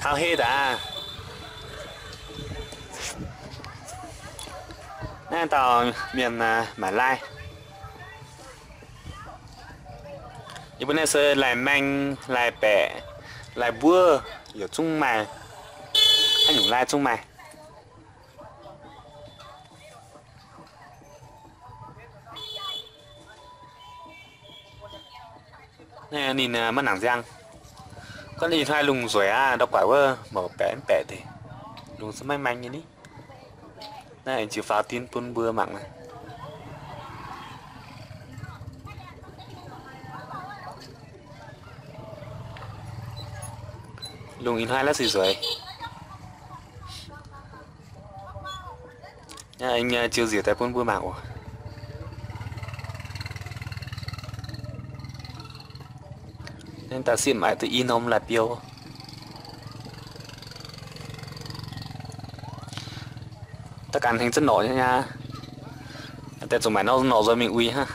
Auv-hei daaih. Naaiv dauh mienh maaic lai. Yie mbuo naaiv se lai-maeng, lai-baeqc, lai-mbuov, yaac zungv maaih. Haaix nyungc lai zungv maaih. Ninh maiv nangc nziang. Gorngv ih hnoi lungh nzueic aqv, ndau guaaic wuov mouc baeqc mv baeqc deix. Lungh se maiv maeng nyei ni. Naaiv aengx ziux faaux din bun mbuo mangc. Lungh ih hnoi la'sic nzueic. Aengx ziux nzieqc daaih bun mbuo mangc oc. Naaiv dauh sieqv maaic duqv i norm lai-biou. Da'ganh hengx zunv norqc nyei aqv. Deix zuqc maaic norqc nzuonx mingh uix hnangv.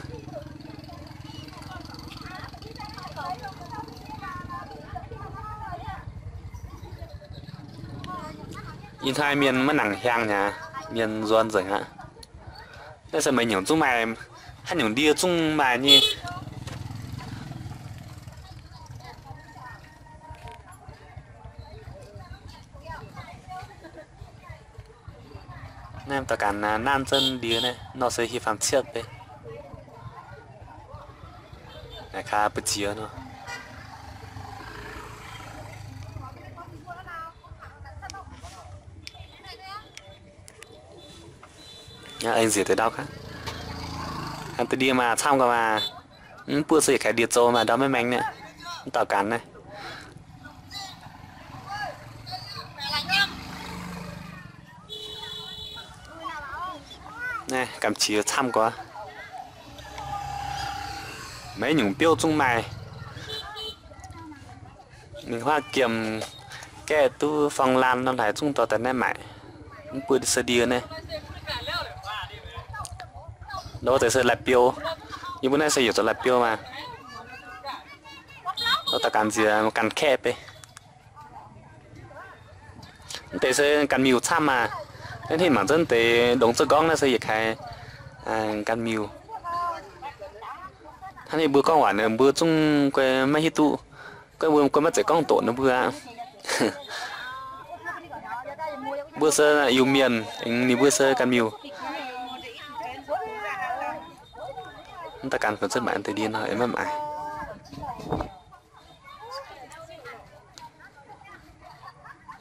Ih hnoi mienh maiv nangc hiaang nyei aqv, mienh nzuonx nzengc aqv. Naaiv se maaih nyungc zungv maaih, haaix nyungc ndie zungv maaih nyei. Naaiv da'ganh naanv zunv ndie naaiv, nor se hieh faam cietv bei. Naaiv kaa ba'ziex nor. Aengx nzieqc deix ndau gaax. Deix ndie maaih camv gaax maah. Mv buoqv se yietc kaaix ndie zoux maaih ndau maiv maeng naaiv. Mv dauh ganh naaiv. Naaiv gamh qiex camv gaax. Maiv nyungc biouv zungv maaih. Mingh huaav giemh gaeqv duqv forng laan nor haaix zungv dorh daaih naaiv maaic. Mv buoqv se ndie naaiv. Nor deix se lai-biou. Yie mbuo naaiv se yietc zoux lai-biou maah. Nor daaih ganh nziex ganh kaeqv bei. Mv deix se ganh miuc camv maah. Naaiv hitv mangc zunv deix longx zunv gorngv naaiv se yietc kaaix ganh miuc. Hnangv ninh mbuo gorngv waac ninh mbuo zungv guei maiv hiuv duqv. Guei mbuo guei maiv zeiz gorngv doqc ninh mbuo aqv. Mbuo se Iu-Mienh, ninh mbuo se ganh miuc. Mv daaih ganh kuonx zunv maaic deix ndie nor aengx maiv maaic.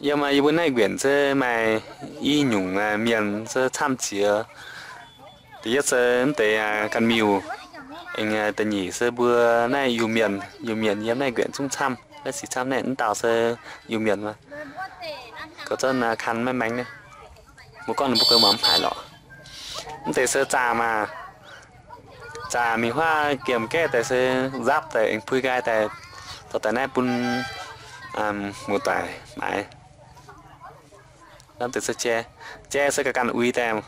Yiem yie mbuo naaiv nquenc se maaih i nyungc mienh se camv jiex. Da'yietv se mv deix ganh miuc, aengx da'nyeic se mbuo naaiv Iu-Mienh. Iu-Mienh yiem naaiv nquenc zungv camv, naaiv sic camv naaiv mv dauh se Iu-Mienh maah. Gorx zunv kan maiv maeng naaiv. Mbuo gorngv ninh mbuo guei mangc mv haic lorqc. Mv deix se zaah maah. Zaah mingh huaav giemh gaeqv daaih se nzapv daaih aengx pui nqaai daaih, dorh daaih naaiv bun muoz-doic maaiz. Lamh deix se jai, jai se ga'ganh uix daaih.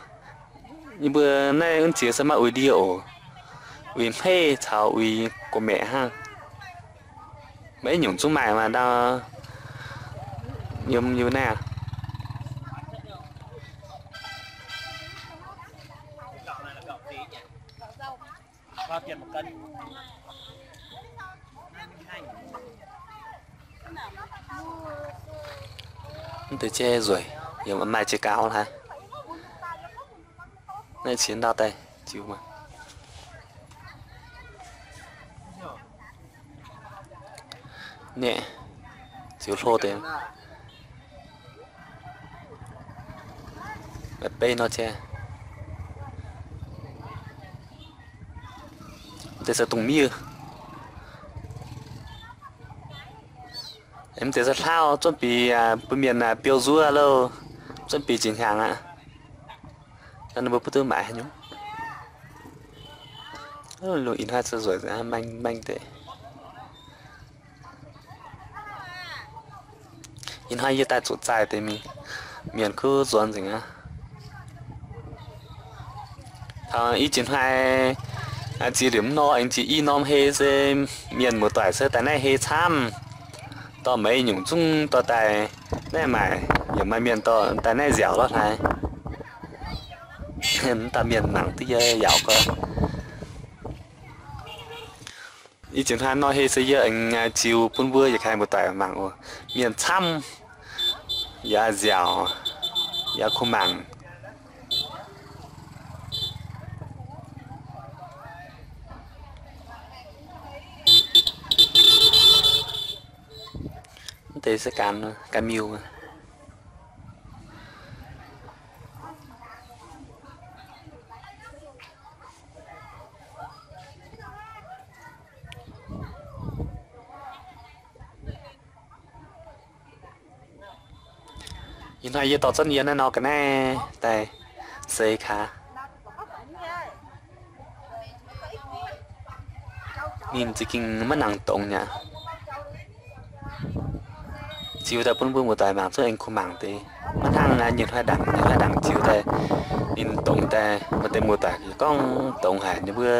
Yie mbuo naaiv wuov jiex se maiv uix ndie oc. Uix hmeiv caux uix gu'maeqc hnangv. Maiv nyungc zungv maaih maah ndau. Yiem yie mbuo naaiv aqv. Mv deix jai nzueic, yaac maaih jai gaux hlaax. Naaiv qiex ndau daaih ziux maah. Naaiv ziux hlo deix. Beiv nor jai. Mv deix se dungz miev. Mv deix se hlauv, zuonv biix bun mienh biou nzuov loh, zuonv biix jiex hnyangx aqv. Ninh mbuo butv duqv maaiz haaix nyungc. Lungh ih hnoi se nzueic maeng-maeng deix. Ih hnoi yie daaih zuqc zaih deix mingh, mienh kuv nzuonx nzengc aqv. Taux i jiex hnoi, ziex liepc nor aengx jiex i norm hei se mienh muoz-doic se daaih naaiv hei camv, dorh meix nyungc zungv dorh daaih Naaiv maaih, yaac maaih mienh dorh daaih naaiv nziaauc lorqc hnangv. Mv dauh mienh mangc duqv yie yaauc gorx. Ih jiex hnoi nor heh se yie aengx ziux bun mbuo yietc kaaix muoz-doic mangc oc. Mienh camv, yaac nziaauc, yaac kuh mangc. Mv deix se gan, gan miuh. Ih hnoi yie dorh zunv yie naaiv nor ga'naaiv daaih seix kaax. Ninh za'gengh maiv nangc dongz aqv. Ziux daaih bun mbuo muoz-doic mangc zungv aengx kuh mangc deix. Maiv hnangv nyei hnoi ndaangc, nyei hnoi ndaangc ziux daaih, ninh dongz daaih, maaih deix muoz-doic gorngv dongz haic, ninh mbuo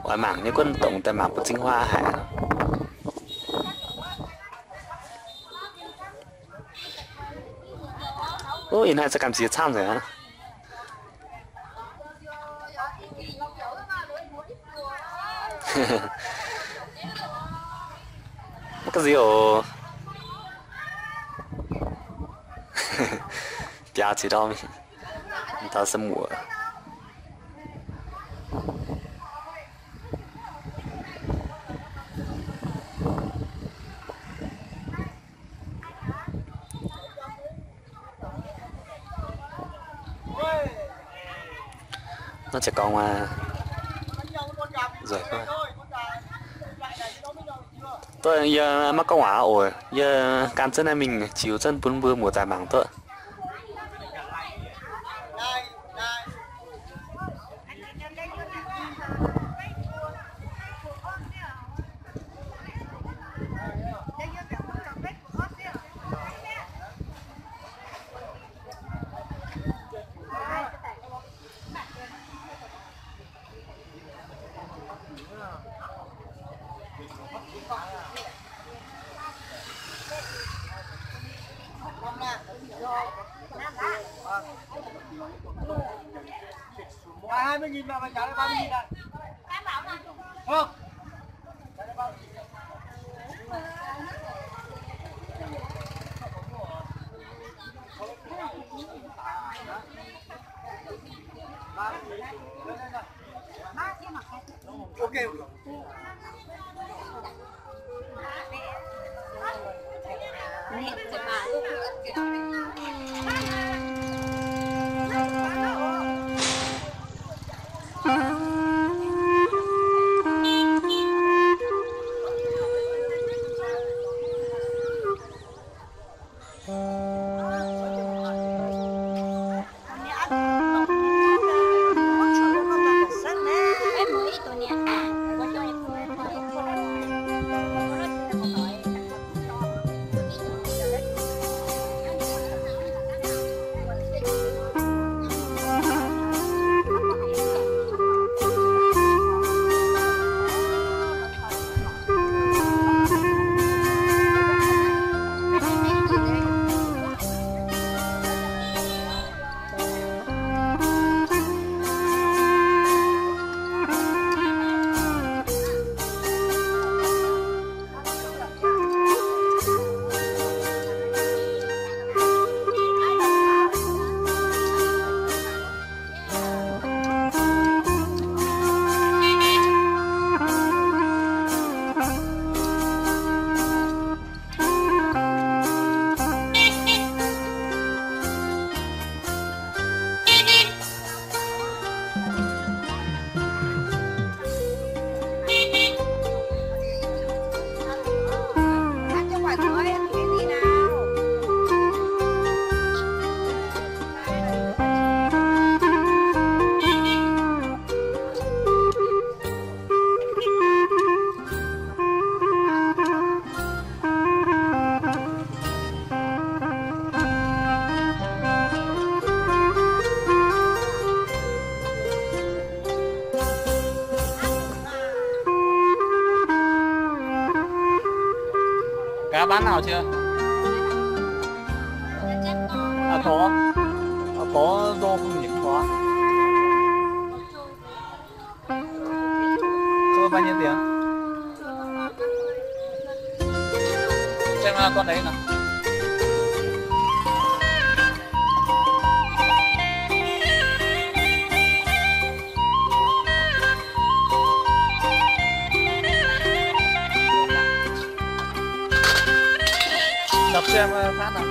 oix mangc nyei gunv dongz daaih mangc bun cing huaav haic. Ov, ih hnoi se gamh nziex camv nzengc aqv. Maiv ga'nziex oc. Biaa ziqc ndorm, taux se muoc. Nor ziouc gorngv, nzueic, yie maiv gorngv waac oc. Yie gan zunv naaiv mingh ziux zunv bun mbuo muoz-doic mangc duqv. Gaax, bán nào chưa? Tov, tov nzou hungh nyei tov. Bao nhiêu tiền? Xem con đấy nào. Đọc xem, ờ, phát nào.